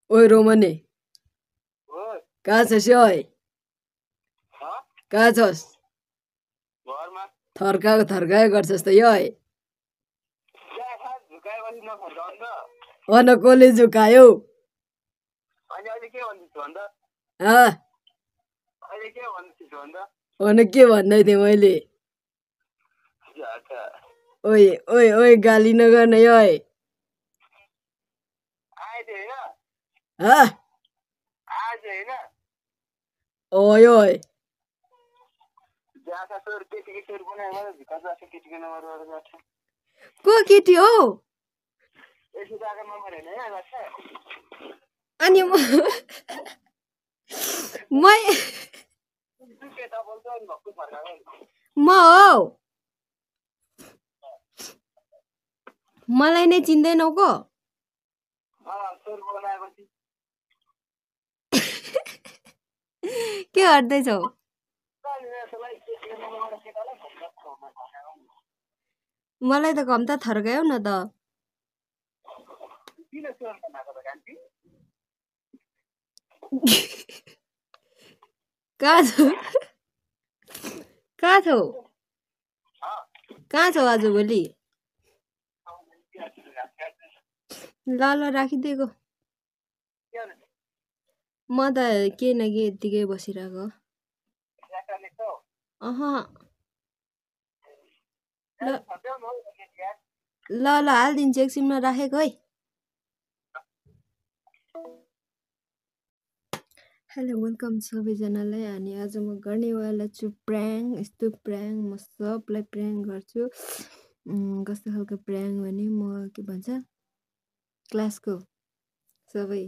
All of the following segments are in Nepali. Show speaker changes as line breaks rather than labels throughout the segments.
ओइ रोमनी
ओइ
कहाँ छस् ओइ कहाँ छस्
घरमा
थर्काएको गर्छस् त यो
झुकाएपछि नखर्च अन्त
अन कसले झुकायो
अनि अहिले के भन्दैछु अन्त अहिले के भन्दैछु अन्त
अन के भन्दै थिएँ मैले
अच्छा
ओइ ओइ ओइ गाली नगर्ने ओइ
आएछ होइन
हा
आज होइन
ओइ ओइ
ज्यादा सोर केटीको सोर बनाएर झुका जस्तो केटीको नम्बर गर्छ
को केटी हो
यसो जाको नम्बर होइन है लाग्छ
अनि
केटा बोल्छ अनि भक्कु फर्काएको
म हो मलाई नै चिन्दैनौ को
सोर बनाएपछि
के गर्दैछौ मलाई त कम त थर्कायौ न त
किन सोर बनाएको त कान्छी
कहाँ छौ कहाँ छौ कहाँ छौ आजभोलि ल ल राखिदिएको म त के न के यत्तिकै बसिरहेको अह ल ल हालिदिन्छु एकछिनमा राखेको है हेलो वेलकम सबैजनालाई अनि आज म गर्नेवाला छु प्र्याङ यस्तो प्र्याङ म सबलाई प्र्याङ गर्छु कस्तो खालको प्र्याङ भने म के भन्छ क्लासको सबै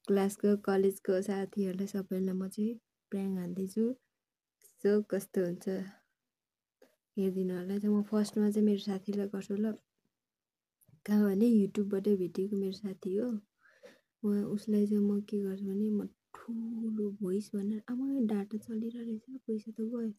क्लासको कलेजको साथीहरूलाई सबैलाई म चाहिँ प्र्याङ हान्दैछु सो कस्तो हुन्छ हेरिदिनु होला चाहिँ म फर्स्टमा चाहिँ मेरो साथीलाई गर्छु ल कहाँ भने युट्युबबाटै भेटेको मेरो साथी हो उसलाई चाहिँ म के गर्छु भने म ठुलो भोइस भनेर आमा डाटा चलिरहेको रहेछ पैसा त गयो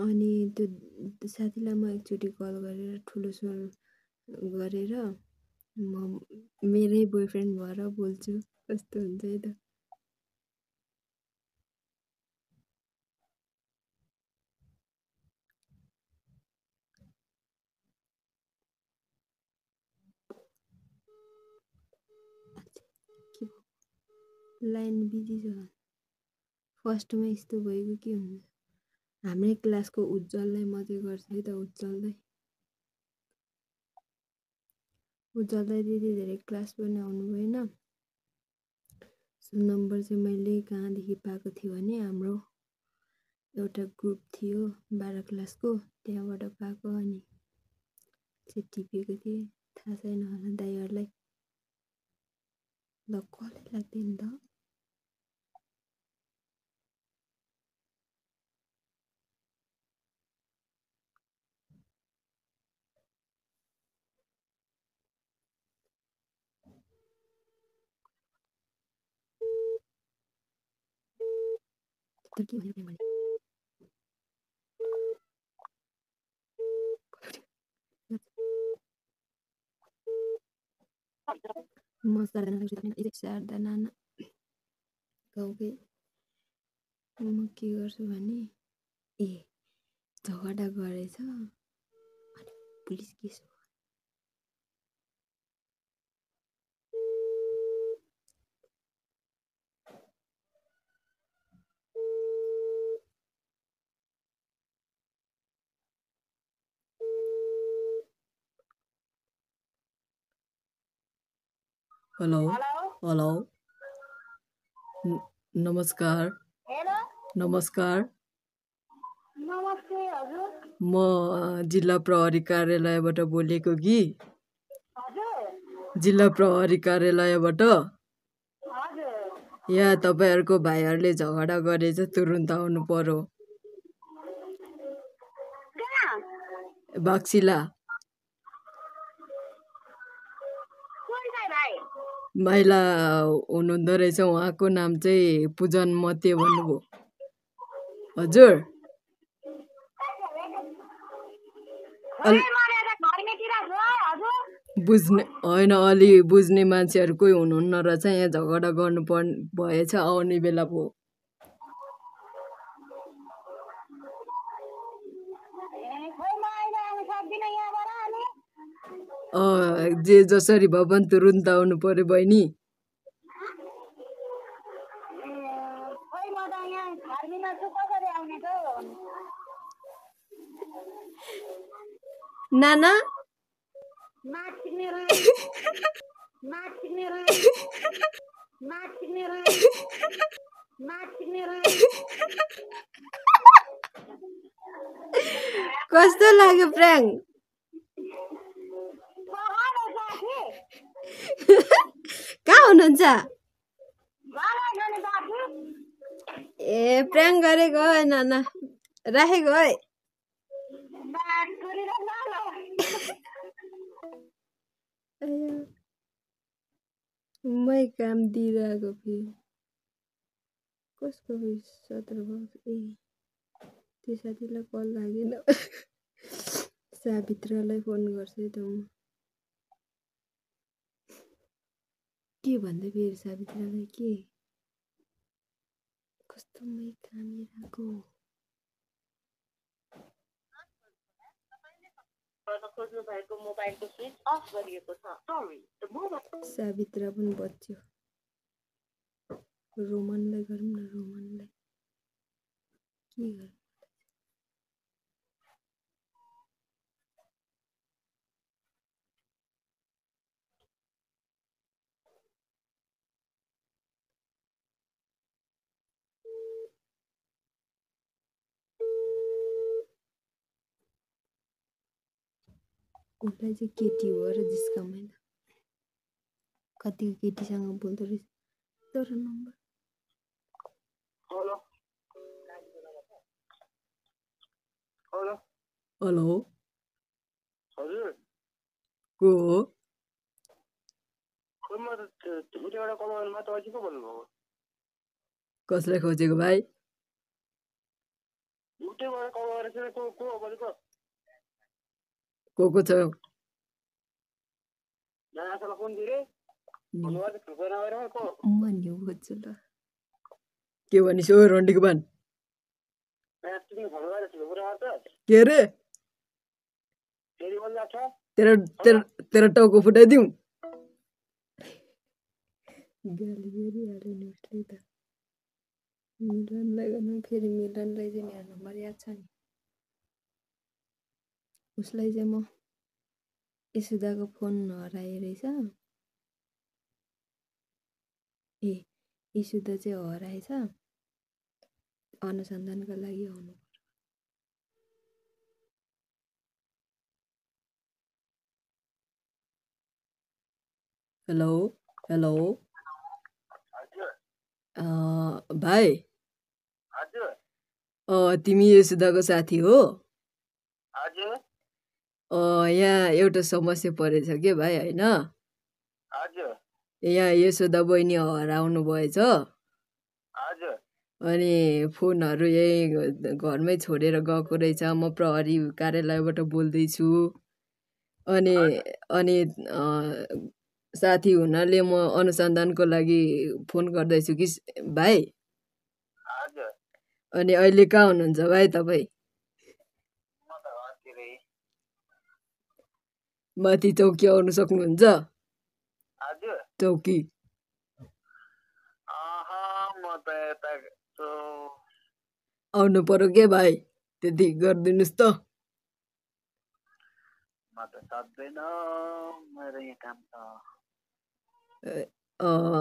अनि त्यो साथीलाई म एकचोटि कल गरेर ठुलो स्वर गरेर म मेरै बोयफ्रेन्ड भएर बोल्छु कस्तो हुन्छ है त लाइन बिजी छ फर्स्टमा यस्तो भएको के हुन्छ हाम्रै क्लासको उज्जवललाई मजे गर्छ है त उज्जवललाई त्यति धेरै क्लास पनि आउनु भएन नम्बर चाहिँ मैले कहाँदेखि पाएको थियो भने हाम्रो एउटा ग्रुप थियो 12 क्लासको त्यहाँबाट पाएको अनि चाहिँ टिपेको थिएँ थाहा छैन होला दाइहरूलाई ल कसले लाग्दैन त तर के भयो भने म शारदा नाना गाउँकै म के गर्छु भने ए झगडा गरेछ अनि पुलिस केस हो हेलो हेलो नमस्कार नमस्कार
नमस्ते हजुर
म जिल्ला प्रहरी कार्यालयबाट बोलेको कि
हजुर
जिल्ला प्रहरी कार्यालयबाट
हजुर
यहाँ तपाईँहरूको भाइहरूले झगडा गरेछ तुरुन्त आउनु पर्यो बाक्सिला माइला हुनुहुँदो रहेछ उहाँको नाम चाहिँ पूजन मते भन्नुभयो हजुर बुझ्ने होइन अलि बुझ्ने मान्छेहरू कोही हुनुहुन्न रहेछ यहाँ झगडा गर्नु भएछ आउने बेला पो जे जसरी भए पनि तुरुन्त आउनु पर्यो बहिनी नाना कस्तो लाग्यो प्र्याङ्क कहाँ हुनुहुन्छ ए प्र्याङ्क गरेको है नाना राखेको है मै काम दिइरहेको फेरि कसको 17 बक्स ए त्यो साथीलाई कल लागेन सावित्रलाई फोन गर्छु है त म के भन्दै फेरि सावित्रलाई के कस्तो मै कामिरहेको सावित्र पनि बच्यो रोमनलाई गरौँ न रोमनलाई के गरौँ उसलाई चाहिँ केटी हो र जिस्काउँदैन कतिको केटीसँग बोल्दो रहेछ तर नम्बर हेलो
हजुर
को हो कसलाई खोजेको भाइ को छ के भनिस् ओ रन्डीको बान के अरे तेरो टाउको फुटाइदिउँ गाली गरिहाल्यो नि उसले त मिलनलाई गर्नु फेरि मिलनलाई चाहिँ मेरो नम्बर याद छ नि उसलाई चाहिँ म यसुदाको फोन हराए रहेछ ए यसुदा चाहिँ हराएछ अनुसन्धानका लागि आउनु हेलो हेलो भाइ तिमी यसुदाको साथी हो यहाँ एउटा समस्या परेछ के भाइ होइन यहाँ यशोदा बहिनी हराउनु भएछ अनि फोनहरू यही घरमै छोडेर गएको रहेछ म प्रहरी कार्यालयबाट बोल्दैछु अनि साथी हुनाले म अनुसन्धानको लागि फोन गर्दैछु कि भाइ अनि अहिले कहाँ हुनुहुन्छ भाइ तपाईँ माथि चौकी आउनु सक्नुहुन्छ चौकी आउनु पर्यो के भाइ त्यति गरिदिनुहोस् त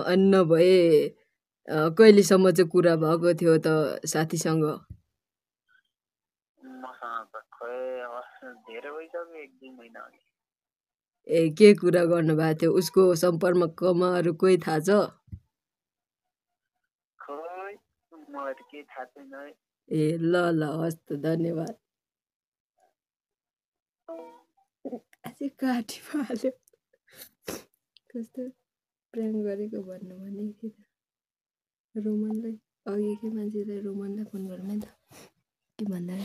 अनि नभए कहिलेसम्म चाहिँ कुरा भएको थियो त साथीसँग ए के कुरा गर्नु भएको थियो उसको सम्पर्कमा अरू कोही थाहा छ ए ल ल हस् त धन्यवाद अझै काटी हाल्यो कस्तो प्रेम गरेको भन्नु भनेको थियो त रोमनलाई अघिकै मान्छेलाई रोमनलाई फोन गरौँ है त के भन्दा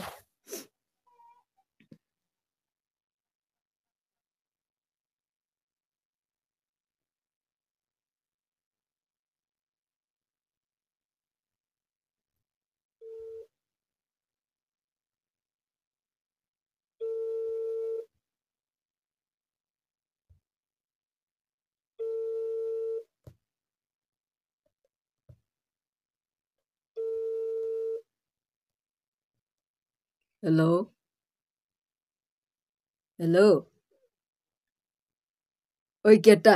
हेलो हेलो ओइ केटा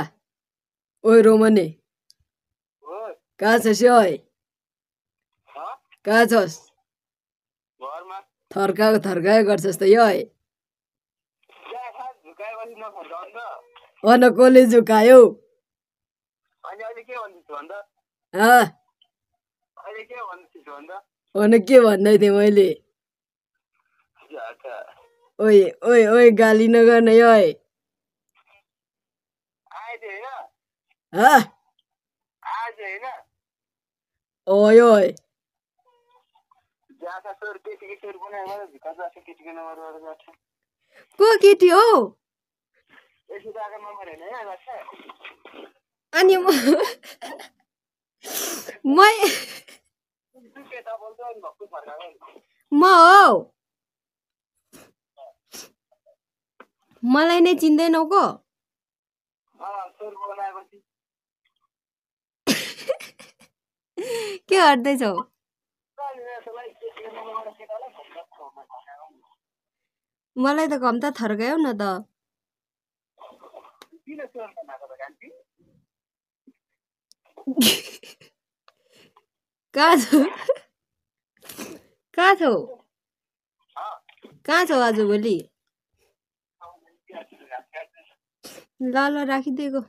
ओइ रोमनी
ओइ
कहाँ छस् ओइ कहाँ छस्
घरमा
थर्काएको गर्छस् त यो
क्या खास झुकाएपछि नखर्च अन्त
अन कसले झुकायो
अनि अहिले के भन्दैछु अन्त
अँ
अहिले के भन्दैछु अन्त
अन के भन्दै थिएँ मैले
अच्छा
ओइ ओइ ओइ गाली नगर्ने ओइ
आएछ होइन
हँ
आज होइन
ओइ ओइ
ज्यादा सोर केटीको सोर बनाएर भित्र जान्छ केटीको नम्बरबाट जान्छ
को केटी हो
यसो गएको नम्बर होइन है लाग्छ
अनि म
केटा बोल्छ अनि भक्कु फर्काएको
म हो मलाई नै चिन्दैनौ को
सोर बनाएपछि
के गर्दैछौ मलाई त कम्ता थर्कायौ न त
किन सोर बनाएको त कान्छी
कहाँ छौ कहाँ छौ कहाँ छौ आजभोलि ल ल राखिदिएको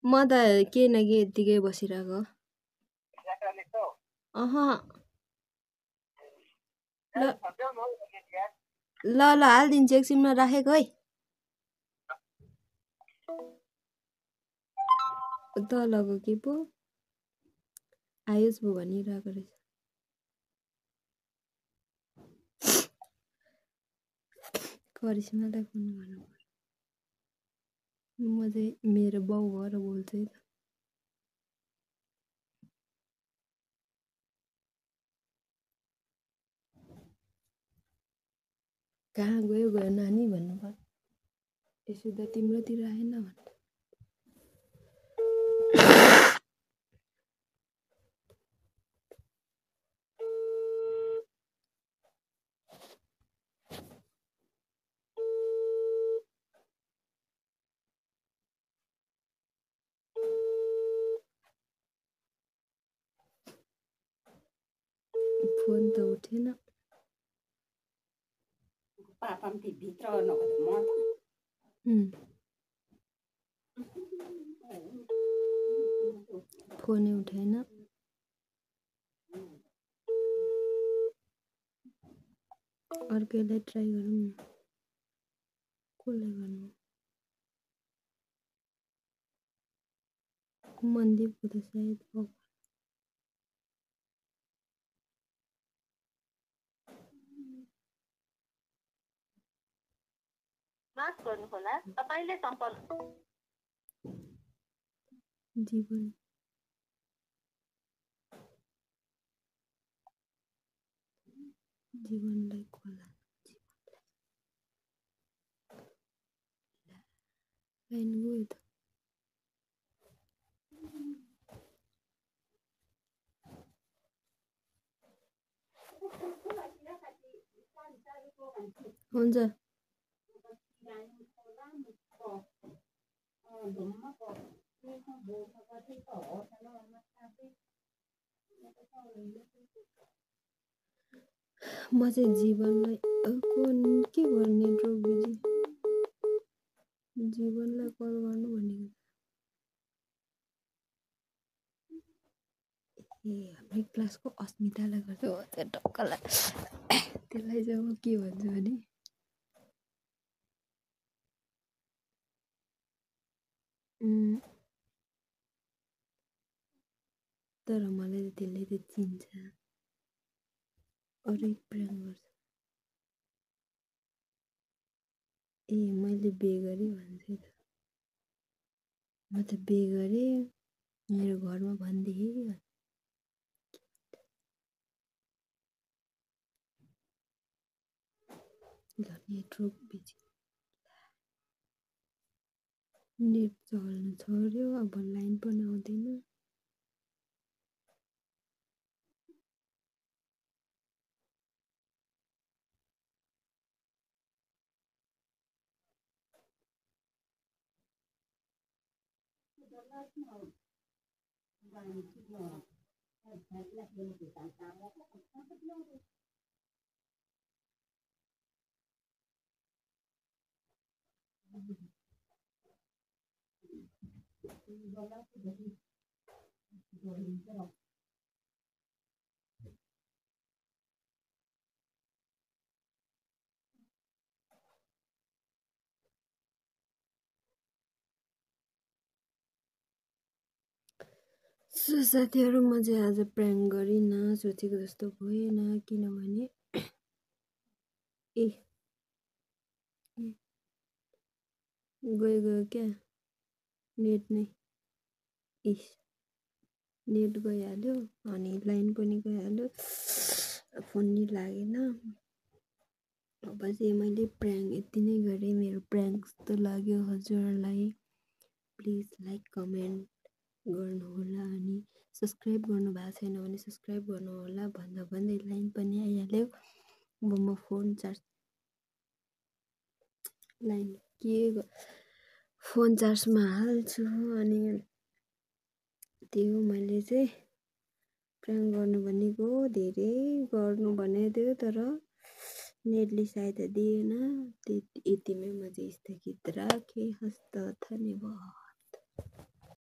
म त के न के यत्तिकै बसिरहेको अह ल ल हालिदिन्छु एकछिनमा राखेको है तलको के पो आयुष पो भनिरहेको रहेछ करिश्मालाई फोन गर्नु पर्यो म चाहिँ मेरो बाउ भएर बोल्छु है त कहाँ गयो गयो नानी भन्नु पर्यो यसो त तिम्रोतिर आएन भन्नु फोन त उठेन फोनै उठेन अर्कैलाई ट्राई गरौँ न कसलाई गर्नु मनदीपको त सायद माफ गर्नुहोला तपाईले सम्पर्क जीवन जीवनलाई खोला लाइन गयो त हुन्छ म चाहिँ जीवनलाई के गर्ने ड्रग जीवनलाई कल गर्नु भनेको ए हाम्रो क्लासको अस्मितालाई गर्छु त्यो टक्कलाई त्यसलाई चाहिँ म के भन्छु भने तर मलाई त त्यसले त चिन्छ अरू एक प्र्याङ गर्छ ए मैले बे गरेँ भन्छ त म त बे गरेँ मेरो घरमा भनिदिएँ नेटवर्क बिजी नेट चल्नु छोड्यो अब लाइन पनि आउँदैन सो साथीहरू म चाहिँ आज प्र्याङ्क गरिनँ, सोचेको जस्तो भएन किनभने गयो क्या नेट नै नेट गइहाल्यो अनि लाइन पनि गइहाल्यो, फोन नि लागेन। अब चाहिँ मैले प्र्याङ्क यति नै गरेँ। मेरो प्र्याङ्क जस्तो लाग्यो हजुरहरूलाई प्लिज लाइक कमेन्ट गर्नुहोला अनि सब्सक्राइब गर्नु भएको छैन भने सब्सक्राइब गर्नुहोला भन्दा भन्दै लाइन पनि आइहाल्यो। अब म फोन चार्जमा हाल्छु अनि त्यही हो मैले चाहिँ प्र्याङ्क गर्नु भनेको, धेरै गर्नु भनेको थियो तर नेटले सहायता दिएन। यतिमै म चाहिँ स्थगित राखेँ। हस्त धन्यवाद।